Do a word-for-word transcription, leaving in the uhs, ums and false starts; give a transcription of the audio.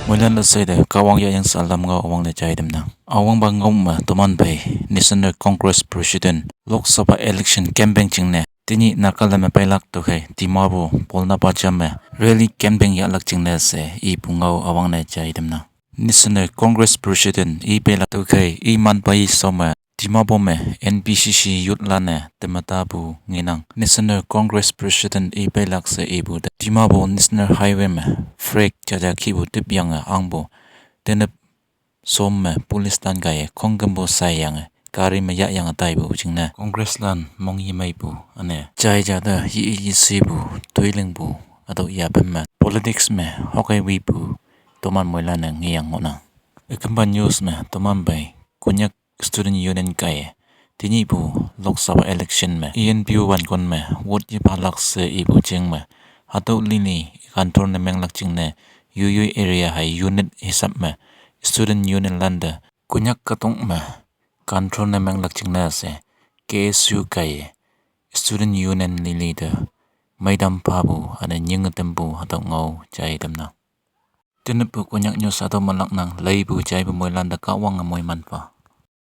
Moilan üsheite Kahwang yahyange salam ngao üwangne jai tamnang. Üwangpa ngao me toman phei National Congress President Lok Sabha election campaign jingne tenyih Nagaland me peilak tüokhei Dimapur Polnapa jam me rally campaign yahlak jingne she ipu ngao üwangne jai tamnang. National Congress President i peilak tüokhei iman pei shao me Dimapur me N P C C youth lan-e tematapu ngenang. National Congress President i peilak she ipu te Dimapur National Highway me flag jaja kihpu tipyange angpu tenap shom me police lan kaiye khongkümpu shaiyange gari me yahyange taipu jingne Congress lan mongyemeipu üne jai ja te ye-i yeshepu toilingpu hatüo yaphen me politics me hokkei wipu toman moilan-e ngeyang ngohnang. Ükümpa news me toman pei Konyak Student Union kaiye tenyihpu Lok Sabha election me E N P O wankon me vote yephalak she ipu jeng me hatüo lili control ne menglak jingne yoiyoi area hei unit hisap me Student Union lante Konyak kahtok me control ne menglak jingne she K S U kaiye Student Union lili te meitam phapu üne nyinge tampu hatüo ngao jai tamnang. Tenapu Konyak news hatüo me laknang. Leipu jaipu moilante Kahwange moiman pha.